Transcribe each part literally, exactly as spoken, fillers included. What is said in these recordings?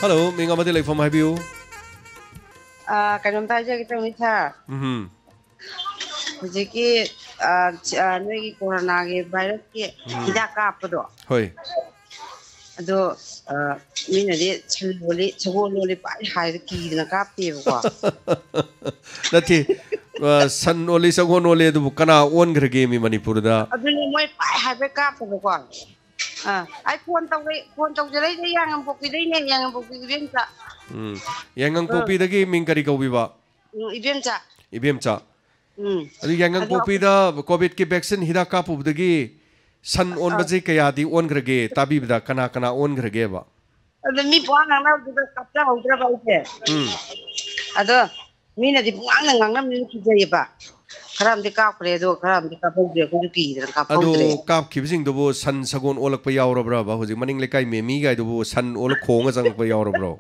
Hello, ꯃꯤꯡ ꯑꯃꯗꯤ ꯂꯩꯐꯝ ꯍꯥꯏꯕꯤꯌꯨ꯫ ꯑ, ꯀꯩꯅꯣꯝꯇ ꯍꯥꯏꯖꯒꯦ ꯇꯧꯅꯤ ꯁꯥꯔ꯫ ꯎꯝ꯫ ꯍꯧꯖꯤꯛꯀꯤ ꯑ, ꯁꯤ- ꯑ, ꯅꯣꯏꯒꯤ ꯀꯣꯔꯣꯅꯥꯒꯤ ꯚꯥꯏꯔꯁꯀꯤ ꯍꯤꯗꯥꯛ ꯀꯥꯞꯄꯗꯣ, ꯍꯣꯏ꯫ ꯑꯗꯣ ꯑ, ꯃꯤꯅꯗꯤ ꯁꯟ ꯂꯣꯜꯂꯤ, ꯁꯒꯣꯜ ꯂꯣꯜꯂꯤ ꯄꯥꯏ ꯍꯥꯏꯗ ꯀꯤꯗꯅ ꯀꯥꯞꯇꯦꯕꯀꯣ꯫ ꯅꯠꯇꯦ, ꯑ, ꯁꯟ ꯑꯣꯜꯂꯤ, ꯁꯒꯣꯜ ꯑꯣꯜꯂꯤ, ꯑꯗꯨꯕꯨ ꯀꯅꯥ ꯑꯣꯟꯈ꯭ꯔꯒꯦ ꯃꯤ ꯃꯅꯤꯄꯨꯔꯗ? ꯑꯗꯨꯅꯤ ꯃꯣꯏ ꯄꯥꯏ ꯍꯥꯏꯐꯦꯠ ꯀꯥꯞꯄꯗꯣꯀꯣ꯫ ꯑ, ꯑꯩ ꯐꯣꯟ ꯇꯧꯔꯛꯏ, ꯐꯣꯟ ꯇꯧꯖꯔꯛꯏꯁꯦ ꯌꯥꯉꯝꯄꯣꯛꯄꯤꯗꯩꯅꯦ, ꯌꯥꯉꯝꯄꯣꯛꯄꯤ ꯏꯕꯦꯝꯆꯥ꯫ ꯎꯝ꯫ ꯌꯥꯏꯉꯪꯄꯣꯛꯄꯤꯗꯒꯤ ꯃꯤꯡ ꯀꯔꯤ ꯀꯧꯕꯤꯕ? ꯎꯝ, ꯏꯕꯦꯝꯆꯥ꯫ ꯏꯕꯦꯝꯆꯥ꯫ ꯎꯝ꯫ ꯑꯗꯨ ꯌꯥꯏꯉꯪꯄꯣꯛꯄꯤꯗ ꯀꯣꯚꯤꯗꯀꯤ ꯚꯦꯛꯁꯤꯟ ꯍꯤꯗꯥꯛ ꯀꯥꯞꯄꯨꯕꯗꯒꯤ ꯁꯟ ꯑꯣꯟꯕꯁꯦ ꯀꯌꯥꯗꯤ ꯑꯣꯟꯈ꯭ꯔꯒꯦ? ꯇꯥꯕꯤꯕꯗ ꯀꯅꯥ ꯀꯅꯥ ꯑꯣꯟꯈ꯭ꯔꯒꯦꯕ? ꯑꯗꯣ ꯃꯤ ꯄꯨꯡꯉꯥꯡ ꯉꯥꯡꯅꯕꯗꯨꯗ ꯀꯥꯞꯆꯍꯧꯗ꯭ꯔꯕ ꯑꯩꯁꯦ꯫ ꯎꯝ꯫ ꯑꯗꯣ ꯃꯤꯅꯗꯤ ꯄꯨꯡꯉꯥꯡꯗ ꯉꯥꯡꯅꯕꯅꯤꯅ ꯀꯤꯖꯩꯌꯦꯕ꯫ ꯈꯔ ꯑꯃꯗꯤ ꯀꯥꯞꯈ꯭ꯔꯦ, ꯑꯗꯣ ꯈꯔ ꯑꯃꯗꯤ ꯀꯥꯞꯍꯧꯗ꯭ꯔꯦ, ꯑꯩꯈꯣꯏꯁꯨ ꯀꯤꯗꯅ ꯑꯗꯣ ꯀꯥꯞꯍꯧꯗ꯭ꯔꯦ꯫ ꯀꯥꯞꯈꯤꯕꯁꯤꯡꯗꯨꯕꯨ ꯁꯟ ꯁꯒꯣꯜ ꯑꯣꯜꯂꯛꯄ ꯌꯥꯎꯔꯕ꯭ꯔꯕ? ꯍꯧꯖꯤꯛ ꯃꯅꯤꯡ ꯂꯩꯀꯥꯏ ꯃꯦꯃꯤꯒꯥꯏꯗꯨꯕꯨ ꯁꯟ ꯑꯣꯜꯂ ꯈꯣꯡꯉ ꯆꯪꯉꯛꯄ ꯌꯥꯎꯔꯕ꯭ꯔꯣ?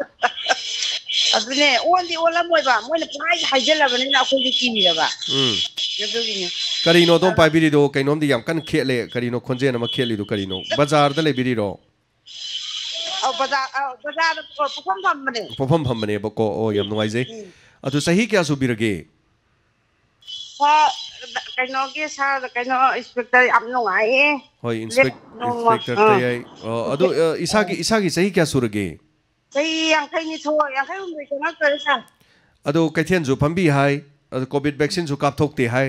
ꯑꯗꯨꯅꯦ, ꯑꯣꯟꯗꯤ ꯑꯣꯜꯂꯝꯃꯣꯏꯕ, ꯃꯣꯏꯅ ꯄꯨꯡꯍꯥꯏ ꯍꯥꯏꯖꯜꯂꯕꯅꯤꯅ ꯑꯩꯈꯣꯏꯁꯨ ꯀꯤꯔꯕ꯫ ꯎꯝ꯫ ꯑꯗꯨꯒꯤꯅꯦ꯫ ꯀꯔꯤꯅꯣ ꯑꯗꯣꯝ ꯄꯥꯏꯕꯤꯔꯤꯗꯣ? ꯀꯩꯅꯣꯝꯗꯤ ꯌꯥꯝ ꯀꯟꯅ ꯈꯦꯠꯂꯦ꯫ ꯀꯔꯤꯅꯣ ꯈꯣꯟꯖꯦꯜ ꯑꯃ ꯈꯦꯠꯂꯤꯗꯣ ꯀꯔꯤꯅꯣ? ꯕꯖꯥꯔꯗ ꯂꯩꯕꯤꯔꯤꯔꯣ? ꯑꯧ, ꯕꯖꯥꯔ, ꯑꯧ, ꯕꯖꯥꯔꯗ ꯄꯣ-, ꯄꯣꯠꯐꯝ ꯐꯝꯕꯅꯦ꯫ ꯄꯣꯠꯐꯝ ꯐꯝꯕꯅꯦꯕꯀꯣ꯫ ꯑꯣ, ꯌꯥꯝ ꯅꯨꯡꯉꯥꯏꯖꯩ꯫ ꯎꯝ꯫ ꯑꯗꯨ ꯆꯍꯤ ꯀꯌꯥ ꯁꯨꯕꯤꯔꯒꯦ? ꯁꯥꯔ, ꯀꯩꯅꯣꯒꯤ ꯁꯥꯔ, ꯀꯩꯅꯣ, ꯏꯟꯁꯄꯦꯛꯇꯔ ꯌꯥꯝ ꯅꯨꯡꯉꯥꯏꯌꯦ꯫ ꯍꯣꯏ, ꯂꯦꯞ-, ꯏꯟꯁꯄꯦꯛ-, ꯅꯣꯡꯃ, ꯏꯟꯁꯄꯦꯛꯇꯔ ꯑꯥ꯫ ꯇꯌꯥꯏ꯫ ꯑꯣ, ꯑꯗꯨ, ꯑ, ꯏꯁꯥꯒꯤ, ꯏꯁꯥꯒꯤ ꯆꯍꯤ ꯀꯌꯥ ꯁꯨꯔꯒꯦ? ꯆꯍꯤ ꯌꯥꯡꯈꯩꯅꯤꯊꯣꯏ, ꯌꯥꯡꯈꯩ ꯍꯨꯝꯗꯣꯏ ꯆꯪꯉꯛꯇꯣꯔꯦ ꯁꯥꯔ꯫ ꯑꯗꯣ ꯀꯩꯊꯦꯜꯁꯨ ꯐꯝꯕꯤ ꯍꯥꯏ, ꯑꯗꯣ ꯀꯣꯚꯤꯗ ꯚꯦꯛꯁꯤꯟꯁꯨ ꯀꯥꯞꯊꯣꯛꯇꯦ ꯍꯥꯏ꯫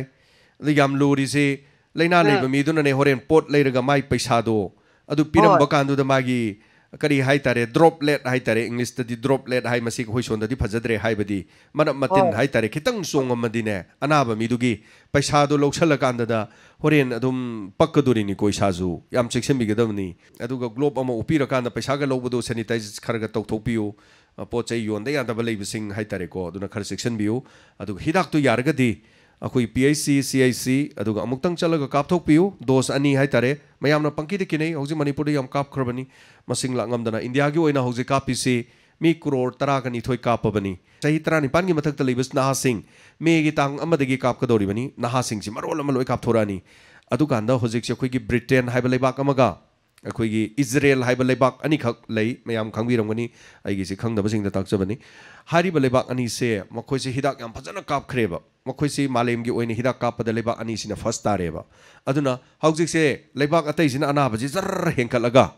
ꯑꯗꯨ ꯌꯥꯝ ꯂꯨꯔꯤꯁꯤ, ꯂꯥꯏꯅꯥ ꯑꯥ꯫ ꯂꯩꯕ ꯃꯤꯗꯨꯅꯅꯦ ꯍꯣꯔꯦꯟ ꯄꯣꯠ ꯂꯩꯔꯒ ꯃꯥꯏ ꯄꯩꯁꯥꯗꯣ ꯑꯗꯨ ꯄꯤꯔꯝꯕ ꯍꯣꯏ꯫ ꯀꯥꯟꯗꯨꯗ ꯃꯥꯒꯤ ꯀꯔꯤ ꯍꯥꯏꯇꯥꯔꯦ, ꯗ꯭ꯔꯣꯞꯂꯦꯠ ꯍꯥꯏꯇꯥꯔꯦ, ꯏꯪꯂꯤꯁꯇꯗꯤ ꯗ꯭ꯔꯣꯞꯂꯦꯠ ꯍꯥꯏ, ꯃꯁꯤ ꯑꯩꯈꯣꯏ ꯁꯣꯝꯗꯗꯤ ꯐꯖꯗ꯭ꯔꯦ ꯍꯥꯏꯕꯗꯤ ꯃꯅꯞ ꯃꯇꯤꯟ ꯍꯣꯏ꯫ ꯍꯥꯏꯇꯥꯔꯦ, ꯈꯤꯇꯪ ꯆꯣꯡꯉꯝꯃꯗꯤꯅꯦ, ꯑꯅꯥꯕ ꯃꯤꯗꯨꯒꯤ ꯄꯩꯁꯥꯗꯣ ꯂꯧꯁꯜꯂꯀꯥꯟꯗꯗ ꯍꯣꯔꯦꯟ ꯑꯗꯨꯝ ꯄꯛꯀꯗꯣꯔꯤꯅꯤꯀꯣ ꯏꯁꯥꯁꯨ꯫ ꯌꯥꯝ ꯆꯦꯛꯁꯤꯟꯕꯤꯒꯗꯕꯅꯤ꯫ ꯑꯗꯨꯒ ꯒ꯭ꯂꯣꯞ ꯑꯃ ꯎꯞꯄꯤꯔꯀꯥꯟꯗ ꯄꯩꯁꯥꯒ ꯂꯧꯕꯗꯣ ꯁꯦꯅꯤꯇꯥꯏꯖ ꯈꯔꯒ ꯇꯧꯊꯣꯛꯄꯤꯌꯨ꯫ ꯑ, ꯄꯣꯠ ꯆꯩ ꯌꯣꯟꯗ ꯌꯥꯗꯕ ꯂꯩꯕꯁꯤꯡ ꯍꯥꯏꯇꯥꯔꯦꯀꯣ, ꯑꯗꯨꯅ ꯈꯔ ꯆꯦꯛꯁꯤꯟꯕꯤꯌꯨ꯫ ꯑꯗꯨꯒ ꯍꯤꯗꯥꯛꯇꯨ ꯌꯥꯔꯒꯗꯤ ꯑꯩꯈꯣꯏ P H C, C I C, ꯑꯗꯨꯒ ꯑꯃꯨꯛꯇꯪ ꯆꯠꯂꯒ ꯀꯥꯞꯊꯣꯛꯄꯤꯌꯨ, ꯗꯣꯁ ꯑꯅꯤ ꯍꯥꯏꯇꯥꯔꯦ꯫ ꯃꯌꯥꯝꯅ ꯄꯪꯀꯤꯗ ꯀꯤꯅꯩ, ꯍꯧꯖꯤꯛ ꯃꯅꯤꯄꯨꯔꯗ ꯌꯥꯝ ꯀꯥꯞꯈ꯭ꯔꯕꯅꯤ, ꯃꯁꯤꯡ ꯂꯥꯛ ꯉꯝꯗꯅ꯫ ꯏꯟꯗꯤꯌꯥꯒꯤ ꯑꯣꯏꯅ ꯍꯧꯖꯤꯛ ꯀꯥꯞꯄꯤꯁꯤ ꯃꯤ ꯀ꯭ꯔꯣꯔ ꯇꯔꯥꯒ ꯅꯤꯊꯣꯏ ꯀꯥꯞꯄꯕꯅꯤ꯫ ꯆꯍꯤ ꯇꯔꯥꯅꯤꯄꯥꯟꯒꯤ ꯃꯊꯛꯇ ꯂꯩꯕ ꯅꯍꯥꯁꯤꯡ, ꯃꯦꯒꯤ ꯇꯥꯡ ꯑꯃꯗꯒꯤ ꯀꯥꯞꯀꯗꯧꯔꯤꯕꯅꯤ, ꯅꯍꯥꯁꯤꯡꯁꯤ ꯃꯔꯣꯜ ꯑꯃ ꯂꯣꯏ ꯀꯥꯞꯊꯣꯔꯛꯑꯅꯤ꯫ ꯑꯗꯨꯀꯥꯟꯗ ꯍꯧꯖꯤꯛꯁꯦ ꯑꯩꯈꯣꯏꯒꯤ ꯕ꯭ꯔꯤꯇꯦꯟ ꯍꯥꯏꯕ ꯂꯩꯕꯥꯛ ꯑꯃꯒ ꯑꯩꯈꯣꯏꯒꯤ ꯏꯖꯔꯦꯜ ꯍꯥꯏꯕ ꯂꯩꯕꯥꯛ ꯑꯅꯤꯈꯛ ꯂꯩ, ꯃꯌꯥꯝ ꯈꯪꯕꯤꯔꯝꯒꯅꯤ, ꯑꯩꯒꯤꯁꯤ ꯈꯪꯗꯕꯁꯤꯡꯗ ꯇꯥꯛꯆꯕꯅꯤ꯫ ꯍꯥꯏꯔꯤꯕ ꯂꯩꯕꯥꯛ ꯑꯅꯤꯁꯦ ꯃꯈꯣꯏꯁꯦ ꯍꯤꯗꯥꯛ ꯌꯥꯝ ꯐꯖꯅ ꯀꯥꯞꯈ꯭ꯔꯦꯕ꯫ ꯃꯈꯣꯏꯁꯤ ꯃꯥꯂꯦꯝꯒꯤ ꯑꯣꯏꯅ ꯍꯤꯗꯥꯛ ꯀꯥꯞꯄꯗ ꯂꯩꯕꯥꯛ ꯑꯅꯤꯁꯤꯅ ꯐꯥꯔꯁ ꯇꯥꯔꯦꯕ꯫ ꯑꯗꯨꯅ ꯍꯧꯖꯤꯛꯁꯦ ꯂꯩꯕꯥꯛ ꯑꯇꯩꯁꯤꯅ ꯑꯅꯥꯕꯁꯤ ꯖꯔ ꯍꯦꯟꯒꯠꯂꯒ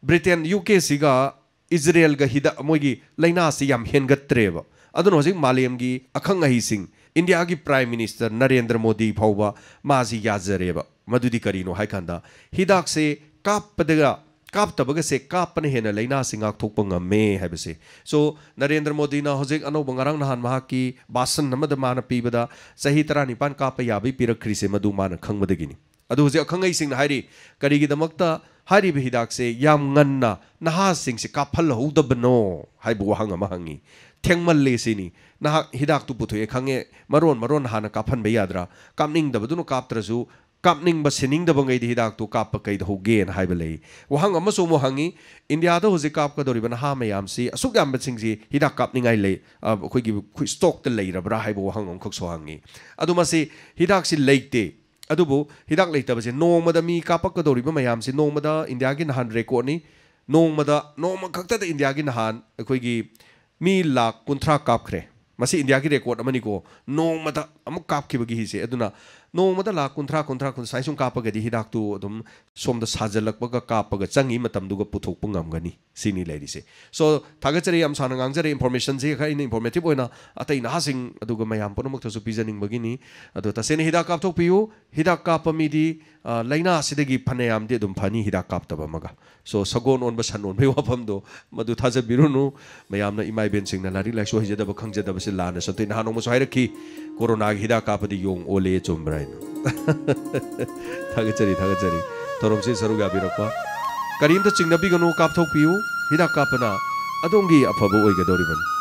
ꯕ꯭ꯔꯤꯇꯦꯟ, ꯌꯨ ꯀꯦꯁꯤꯒ ꯏꯖꯔꯦꯜꯒ ꯍꯤꯗꯥꯛ, ꯃꯣꯏꯒꯤ ꯂꯥꯏꯅꯥꯁꯤ ꯌꯥꯝ ꯍꯦꯟꯒꯠꯇ꯭ꯔꯦꯕ꯫ ꯑꯗꯨꯅ ꯍꯧꯖꯤꯛ ꯃꯥꯂꯦꯝꯒꯤ ꯑꯈꯪ ꯑꯍꯩꯁꯤꯡ, ꯏꯟꯗꯤꯌꯥꯒꯤ ꯄ꯭ꯔꯥꯏꯝ ꯃꯤꯅꯤꯁꯇꯔ ꯅꯔꯦꯟꯗ꯭ꯔ ꯃꯣꯗꯤ ꯐꯥꯎꯕ ꯃꯥꯁꯤ ꯌꯥꯖꯔꯦꯕ꯫ ꯃꯗꯨꯗꯤ ꯀꯔꯤꯅꯣ ꯍꯥꯏ ꯀꯥꯟꯗ, ꯍꯤꯗꯥꯛꯁꯦ ꯀꯥꯞꯄꯗꯒ ꯀꯥꯞꯇꯕꯒꯁꯦ ꯀꯥꯞꯄꯅ ꯍꯦꯟꯅ ꯂꯥꯏꯅꯥꯁꯤ ꯉꯥꯛꯊꯣꯛꯄ ꯉꯝꯃꯦ ꯍꯥꯏꯕꯁꯦ꯫ ꯁꯣ, ꯅꯔꯦꯟꯗ꯭ꯔ ꯃꯣꯗꯤꯅ ꯍꯧꯖꯤꯛ ꯑꯅꯧꯕ ꯉꯔꯥꯡ ꯅꯍꯥꯟ ꯃꯍꯥꯛꯀꯤ ꯚꯥꯁꯟ ꯑꯃꯗ ꯃꯥꯅ ꯄꯤꯕꯗ ꯆꯍꯤ ꯇꯔꯥꯅꯤꯄꯥꯟ ꯀꯥꯞꯄ ꯌꯥꯕꯒꯤ ꯄꯤꯔꯛꯈ꯭ꯔꯤꯁꯦ ꯃꯗꯨ ꯃꯥꯅ ꯈꯪꯕꯗꯒꯤꯅꯤ꯫ ꯑꯗꯨ ꯍꯧꯖꯤꯛ ꯑꯈꯪ ꯑꯍꯩꯁꯤꯡꯅ ꯍꯥꯏꯔꯤ, ꯀꯔꯤꯒꯤꯗꯃꯛꯇ ꯍꯥꯏꯔꯤꯕ ꯍꯤꯗꯥꯛꯁꯦ ꯌꯥꯝ ꯉꯟꯅ ꯅꯍꯥꯁꯤꯡꯁꯦ ꯀꯥꯞꯍꯜꯍꯧꯗꯕꯅꯣ ꯍꯥꯏꯕ ꯋꯥꯍꯪ ꯑꯃ ꯍꯪꯉꯤ꯫ ꯊꯦꯡꯃꯜꯂꯦ ꯁꯤꯅꯤ꯫ ꯅꯍꯥꯛ ꯍꯤꯗꯥꯛꯇꯨ ꯄꯨꯊꯣꯛꯑꯦ ꯈꯪꯉꯦ, ꯃꯔꯣꯟ ꯃꯔꯣꯟ ꯍꯥꯟꯅ ꯀꯥꯞꯍꯟꯕ ꯌꯥꯗ꯭ꯔꯥ? ꯀꯥꯞꯅꯤꯡꯗꯕꯗꯨꯅ ꯀꯥꯞꯇ꯭ꯔꯁꯨ, ꯀꯥꯞꯅꯤꯡꯕ, ꯁꯤꯅꯤꯡꯗꯕꯉꯩꯗꯤ ꯍꯤꯗꯥꯛꯇꯨ ꯀꯥꯞꯄ ꯀꯩꯗꯧꯍꯧꯒꯦꯅ ꯍꯥꯏꯕ ꯂꯩ꯫ ꯋꯥꯍꯪ ꯑꯃꯁꯨ ꯑꯃꯨꯛ ꯍꯪꯉꯤ, ꯏꯟꯗꯤꯌꯥꯗ ꯍꯧꯖꯤꯛ ꯀꯥꯞꯀꯗꯧꯔꯤꯕ ꯅꯍꯥ ꯃꯌꯥꯝꯁꯤ, ꯑꯁꯨꯛ ꯌꯥꯝꯕꯁꯤꯡꯁꯤ ꯍꯤꯗꯥꯛ ꯀꯥꯞꯅꯤꯡꯉꯥꯏ ꯂꯩ, ꯑ, ꯑꯩꯈꯣꯏꯒꯤ, ꯑꯩꯈꯣꯏ ꯁ꯭ꯇꯣꯛꯇ ꯂꯩꯔꯕ꯭ꯔꯥ ꯍꯥꯏꯕ ꯋꯥꯍꯪ ꯑꯃꯈꯛꯁꯨ ꯍꯪꯉꯤ꯫ ꯑꯗꯨ ꯃꯁꯤ ꯍꯤꯗꯥꯛꯁꯤ ꯂꯩꯇꯦ꯫ ꯑꯗꯨꯕꯨ ꯍꯤꯗꯥꯛ ꯂꯩꯇꯕꯁꯦ, ꯅꯣꯡꯃꯗ ꯃꯤ ꯀꯥꯞꯄꯛꯀꯗꯧꯔꯤꯕ ꯃꯌꯥꯝꯁꯤ, ꯅꯣꯡꯃꯗ ꯏꯟꯗꯤꯌꯥꯒꯤ ꯅꯍꯥꯟ ꯔꯦꯀꯣꯔꯠꯅꯤ, ꯅꯣꯡꯃꯗ, ꯅꯣꯡꯃ ꯈꯛꯇꯗ ꯏꯟꯗꯤꯌꯥꯒꯤ ꯅꯍꯥꯟ ꯑꯩꯈꯣꯏꯒꯤ ꯃꯤ ꯂꯥꯈ ꯀꯨꯟꯊ꯭ꯔꯥ ꯀꯥꯞꯈ꯭ꯔꯦ꯫ ꯃꯁꯤ ꯏꯟꯗꯤꯌꯥꯒꯤ ꯔꯦꯀꯣꯔꯠ ꯑꯃꯅꯤꯀꯣ, ꯅꯣꯡꯃꯗ ꯑꯃꯨꯛ ꯀꯥꯞꯈꯤꯕꯒꯤ ꯍꯤꯁꯦ꯫ ꯑꯗꯨꯅ ꯅꯣꯡꯃꯗ ꯂꯥꯈ ꯀꯨꯟꯊ꯭ꯔꯥ, ꯀꯨꯟꯊ꯭ꯔꯥ, ꯀꯨꯟꯊ꯭ꯔꯥ ꯁꯨꯃꯥꯏꯅ ꯁꯨꯝ ꯀꯥꯞꯄꯒꯗꯤ ꯍꯤꯗꯥꯛꯇꯨ ꯑꯗꯨꯝ ꯁꯣꯝꯗ ꯁꯥꯖꯜꯂꯛꯄꯒ ꯀꯥꯞꯄꯒ ꯆꯪꯉꯤ ꯃꯇꯝꯗꯨꯒ ꯄꯨꯊꯣꯛꯄ ꯉꯝꯒꯅꯤ꯫ ꯁꯤꯅꯤ ꯂꯩꯔꯤꯁꯦ꯫ ꯁꯣ, ꯊꯥꯒꯠꯆꯔꯤ, ꯌꯥꯝ ꯁꯥꯡꯅ ꯉꯥꯡꯖꯔꯦ, ꯏꯟꯐꯣꯔꯃꯦꯁꯟꯁꯤ ꯈꯔ ꯑꯩꯅ ꯏꯟꯐꯣꯔꯃꯦꯇꯤꯞ ꯑꯣꯏꯅ ꯑꯇꯩ ꯅꯍꯥꯁꯤꯡ ꯑꯗꯨꯒ ꯃꯌꯥꯝ ꯄꯨꯝꯅꯃꯛꯇꯁꯨ ꯄꯤꯖꯅꯤꯡꯕꯒꯤꯅꯤ꯫ ꯑꯗꯣ ꯇꯁꯦꯡꯅ ꯍꯤꯗꯥꯛ ꯀꯥꯞꯊꯣꯛꯄꯤꯌꯨ꯫ ꯍꯤꯗꯥꯛ ꯀꯥꯞꯄ ꯃꯤꯗꯤ, ꯑ, ꯂꯥꯏꯅꯥ ꯑꯁꯤꯗꯒꯤ ꯐꯅꯌꯥꯝꯗꯤ ꯑꯗꯨꯝ ꯐꯅꯤ, ꯍꯤꯗꯥꯛ ꯀꯥꯞꯇꯕ ꯑꯃꯒ꯫ ꯁꯣ, ꯁꯒꯣꯜ ꯑꯣꯟꯕ ꯁꯟ ꯑꯣꯟꯕꯒꯤ ꯋꯥꯐꯝꯗꯣ ꯃꯗꯨ ꯊꯥꯖꯕꯤꯔꯨꯅꯨ꯫ ꯃꯌꯥꯝꯅ, ꯏꯃꯥ ꯏꯕꯦꯟꯁꯤꯡꯅ ꯂꯥꯏꯔꯤꯛ ꯂꯥꯏꯁꯨ ꯍꯩꯖꯗꯕ ꯈꯪꯖꯗꯕꯁꯦ ꯂꯥꯟꯅ ꯁꯟꯇꯣꯛꯏ꯫ ꯅꯍꯥꯟ ꯅꯣꯡꯃꯁꯨ ꯍꯥꯏꯔꯛꯈꯤ, "ꯀꯣꯔꯣꯅꯥꯒꯤ ꯍꯤꯗꯥꯛ ꯀꯥꯞꯄꯗꯤ ꯌꯣꯡ ꯑꯣꯜꯂꯦ, ꯆꯨꯝꯕ꯭ꯔꯥ?" ꯍꯥꯏꯅ꯫ ꯊꯥꯒꯠꯆꯔꯤ, ꯊꯥꯒꯠꯆꯔꯤ꯫ ꯊꯧꯔꯝꯁꯤ ꯁꯔꯨꯛ ꯌꯥꯕꯤꯔꯛꯄ꯫ ꯀꯔꯤꯝꯇ ꯆꯤꯡꯅꯕꯤꯒꯅꯨ, ꯀꯥꯞꯊꯣꯛꯄꯤꯌꯨ꯫ ꯍꯤꯗꯥꯛ ꯀꯥꯞꯄꯅ ꯑꯗꯣꯝꯒꯤ ꯑꯐꯕ ꯑꯣꯏꯒꯗꯧꯔꯤꯕꯅꯤ꯫